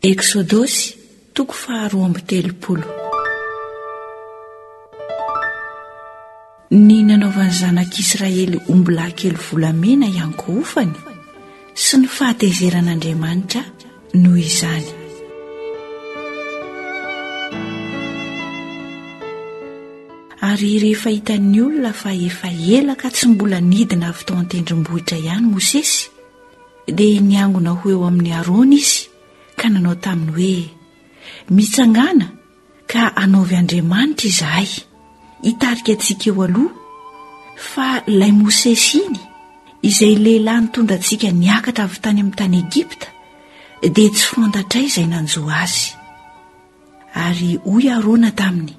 Eksodosy toko faharoa amby telopolo. Ny nanaovan'ny zanak'Israely ombilahy kely volamena hiankohofany sy ny fahatezeran'Andriamanitra noho izany. Ary rehefa hitan'ny olona fa efa ela ka tsy mbola nidina avy tao an-tendrombohitra ihany Mosesy, dia niangona ho eo amin'i Arona izy ka nanao taminy hoe, Mitsangàna ka anaovy andriamanitra izahay, hitarika antsika eo aloha, fa ilay Mosesy iny, izay lehilahy nitondra antsika niakatra avy tany amin'ny tany Egypta, dia tsy fantatray izay nanjo azy. Ary hoy Arona taminy,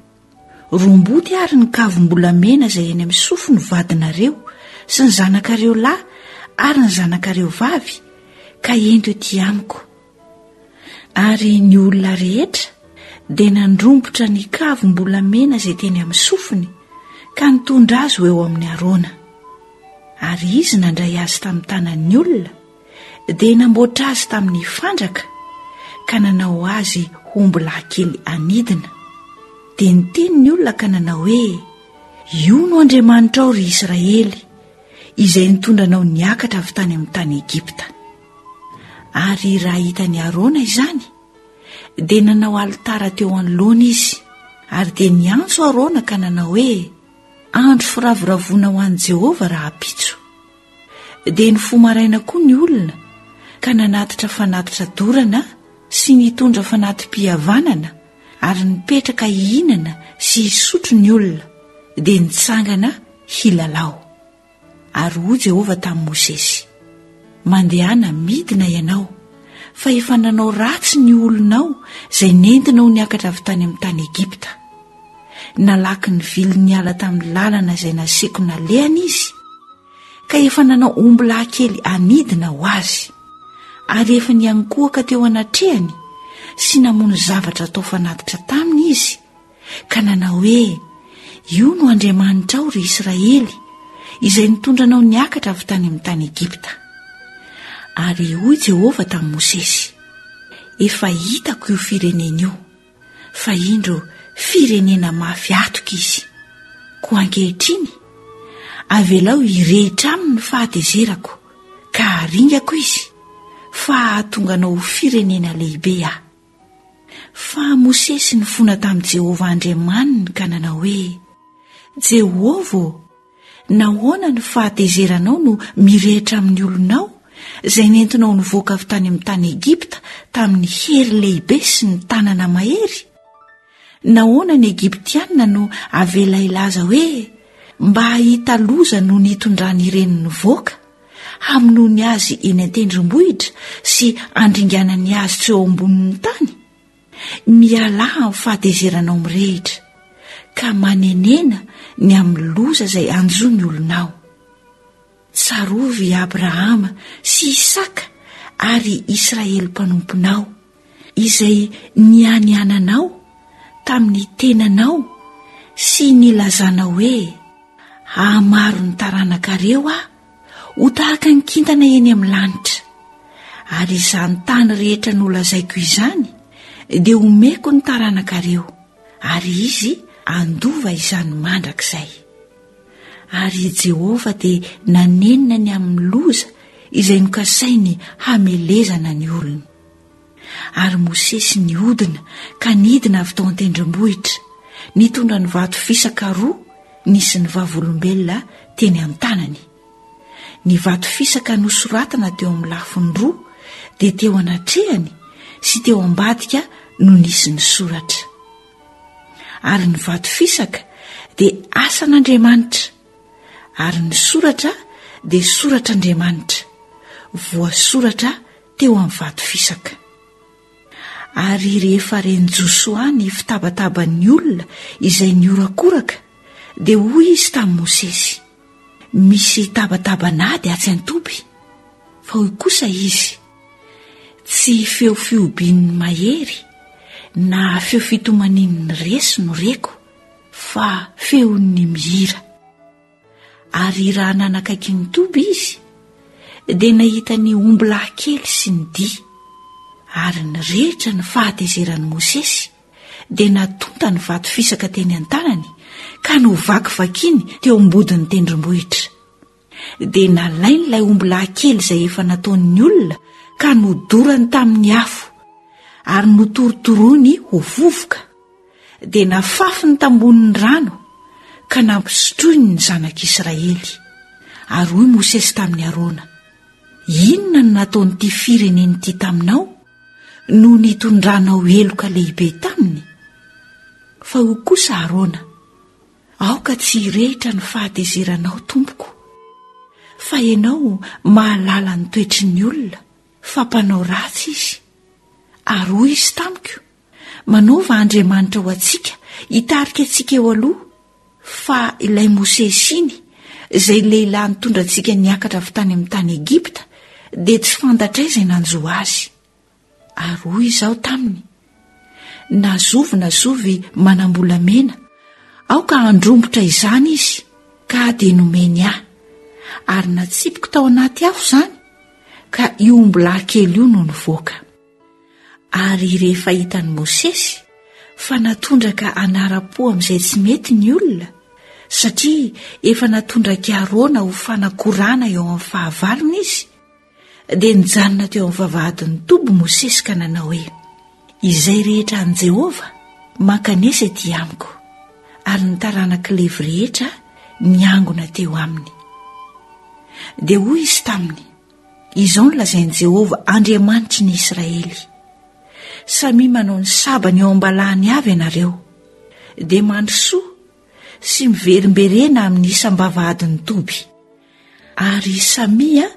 Romboty ary ny kavim-bolamena izay eny amin'ny sofiny vadinareo sy ny zanakareo lahy ary ny zanakareo vavy, ka ento ety amiko. Ary ny olona rehetra dia nandrombotra ny kavim-bolamena izay teny amin'ny sofiny ka nitondra azy ho eo amin'i Arona. Ary izy nandray azy tamin'ny tanan'ny olona, dia namboatra azy tamin'ny fandraka ka nanao azy ho ombilahy kely anidina. Dia niteny ny olona ka nanao hoe, Io no Andriamanitrao, ry Israely, izay nitondra anao niakatra avy tany amin'ny tany Egypta. Ary raha hitan'i Arona izany, dia nanao alitara teo anoloana izy, ary dia niantso Arona ka nanao hoe, Andro firavoravoana ho an'i Jehovah rahampitso. Dia nifoha maraina koa ny olona ka nanatitra fanatitra dorana sy nitondra fanati-pihavanana ary nipetraka hihinana sy hisotro ny olona, dia nitsangana hilalao. Ary hoy Jehovah tamin'i Mosesy, Mandehana midina ianao, fa efa nanao ratsy ny olonao izay nentinao niakatra avy tany amin'ny tany Egypta. Nalaky nivily niala tamin'ny lalana izay nasiako nalehany izy, ka efa nanao ombilahy kely anidina ho azy, ary efa niankohoka teo anatrehany sy namono zavatra atao fanatitra taminy izy, ka nanao hoe, Io no Andriamanitrao, ry Israely, izay nitondra anao niakatra avy tany amin'ny tany Egypta. Ary hoy Jehovah tamin'i Mosesy, Efa hitako io firenena io. fa indro firenena mafy atoka izy. Koa ankehitriny, avelao hirehitra aminy ny fahatezerako, ka haringako izy, fa hahatonga anao ho firenena lehibe aho. Fa Mosesy nifona tamin'i Jehovah Andriamaniny ka nanao hoe, Jehovah ô, Nahoana ny fahatezeranao no mirehitra amin'ny olonao, izay nentinao nivoaka avy tany amin'ny tany Egypta tamin'ny hery lehibe sy ny tanana mahery? Nahoana ny Egyptiana no avela hilaza hoe, 'Mba hahita loza no nitondrany ireny nivoaka, hamonoany azy eny an-tendrombohitra sy handringanany azy tsy eo ambonin'ny tany? Mialà amin'ny fahatezeranao mirehitra, ka manenena ny amin'ny loza izay hanjo ny olonao. Tsarovy i Abrahama sy Isaka ary Israely mpanomponao, izay nianiananao tamin'ny tenanao sy nilazanao hoe, Hahamaro ny taranakareo aho, ho tahaka ny kintana eny amin'ny lanitra. Ary izany tany rehetra nolazaiko izany dia homeko ny taranakareo, ary izy handova izany mandrakizay. Ary i Jehovah dia nanenina ny amin'ny loza izay nokasainy hamelezana ny olony. Ary Mosesy nihodina ka nidina avy tao an-tendrombohitra, nitondra ny vato fisaka roa nisy ny vavolombelona teny an-tanany. Ny vato fisaka nosoratana teo amin'ny lafiny roa dia teo anatrehany sy teo ambadika no nisy ny soratra. Ary ny vato fisaka dia asan'Andriamanitra, ary ny soratra dia soratr'Andriamanitra, voasoratra teo amin'ny vato fisaka. Ary rehefa ren'i Josoa ny fitabataban'ny olona izay nihorakoraka, dia hoy izy tamin'i Mosesy, Misy tabataban'ady atsy an-toby. Fa hoy kosa izy, Tsy feo fihobian'ny mahery na feo fitomanian'ny resy no reko, fa feon'ny mihira. Ary raha nanakaiky ny toby izy, dia nahita ny ombilahy kely sy ny dihy. Ary nirehitra ny fahatezeran'i Mosesy, dia natonta ny vato fisaka teny an-tanany ka novakivakiany teo am-bodin'ny tendrombohitra. Dia nalainy ilay ombilahy kely izay efa nataon'ny olona ka nodorany tamin'ny afo, ary notorotoroiny ho vovoka. Dia nafafiny tambonin'ny rano ka nampisotroiny ny zanak'Israely. Ary hoy Mosesy tamin'i Arona, Inona no nataon'ity firenena ity taminao no nitondranao heloka lehibe taminy? Fa hoy kosa Arona, Aoka tsy hirehitra ny fahatezeranao, tompoko, fa ianao mahalala ny toetry ny olona, fa mpanao ratsy izy. Ary hoy izy tamiko, Manaova andriamanitra ho antsika hitarika antsika eo aloha, fa ilay Mosesy iny, izay lehilahy nitondra antsika niakatra avy tany amin'ny tany Egypta, dia tsy fantatray izay nanjo azy. Ary hoy izaho taminy, Na zovy na zovy manam-bolamena, aoka handrombotra izany izy, ka dia nomeny ahy. Ary natsipiko tao anaty afo izany, ka io ombilahy kely io no nivoaka. Ary rehefa hitan'i Mosesy fa natondraka anaram-po amin'izay tsy mety ny olona, satria efa natondrak'i Arona ho fanakorana eo amin'ny fahavalony izy, dia nijanona teo amin'ny vavahadin'ny toby Mosesy ka nanao hoe, Izay rehetra an'i Jehovah, mankanesa ety amiko. Ary ny taranak'i Levy rehetra niangona teo aminy. Dia hoy izy taminy, Izao no lazain'i Jehovah Andriamanitry ny Israely, Samia manao ny sabany eo am-balahany avy ianareo, dia mandrosoa sy miverimberena amin'ny isam-bavahadin'ny toby, ary samia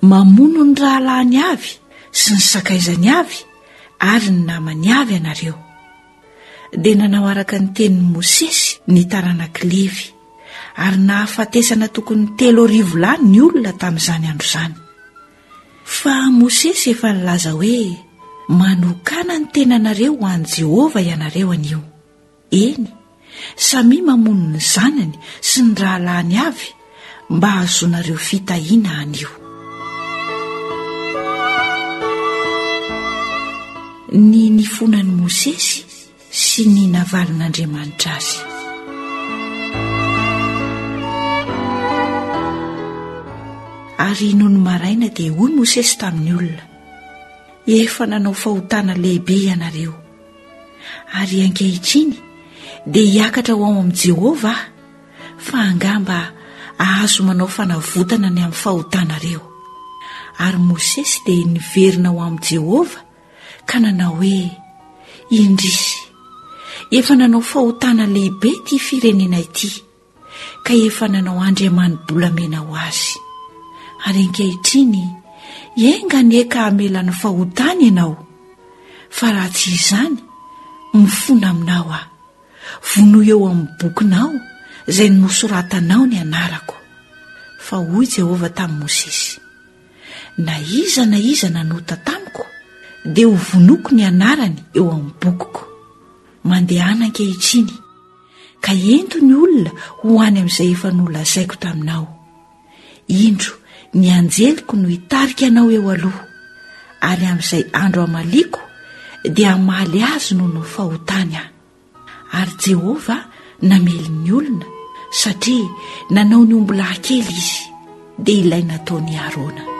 mamono ny rahalahiny avy sy ny sakaizany avy ary ny namany avy ianareo. Dia nanao araka ny tenin'i Mosesy ny taranak'i Levy. ary nahafatesana tokony 3000 lahy ny olona tamin'izany andro izany. Fa Mosesy efa nilaza hoe, Manokàna ny tenanareo ho an'i Jehovah ianareo anio. Eny, samia mamono ny zanany sy ny rahalahiny avy mba hahazoanareo fitahiana anio. Ny nifonan'i Mosesy sy ny navalin'Andriamanitra azy. Ary nony maraina dia hoy Mosesy tamin'ny olona, Efa nanao fahotana lehibe ianareo. Ary ankehitriny dia hiakatra ho ao amin'i Jehovah aho, fa angamba ahazo manao fanavotana ny amin'ny fahotanareo. Ary Mosesy dia niverina ho amin'i Jehovah ka nanao hoe, Indrisy! Efa nanao fahotana lehibe ity firenena ity, ka efa nanao andriamani-bolamena ho azy. Ary ankehitriny, enga anie ka hamela ny fahotany ianao, fa raha tsy izany, mifona aminao aho. Vonoy eo amin'ny bokinao izay nosoratanao ny anarako. Fa hoy Jehovah tamin'i Mosesy, Na iza na iza nanota tamiko dia ho vonoiko ny anarany eo amin'ny bokiko. Mandehana ankehitriny, ka ento ny olona ho any amin'izay efa nolazaiko taminao. Indro, ny anjeliko no hitarika anao eo aloha, ary amin'izay andro hamaliako dia hamaly azy noho ny fahotany aho. Ary Jehovah namely ny olona, satria nanao ny ombilahy kely izy, dia ilay nataon'i Arona.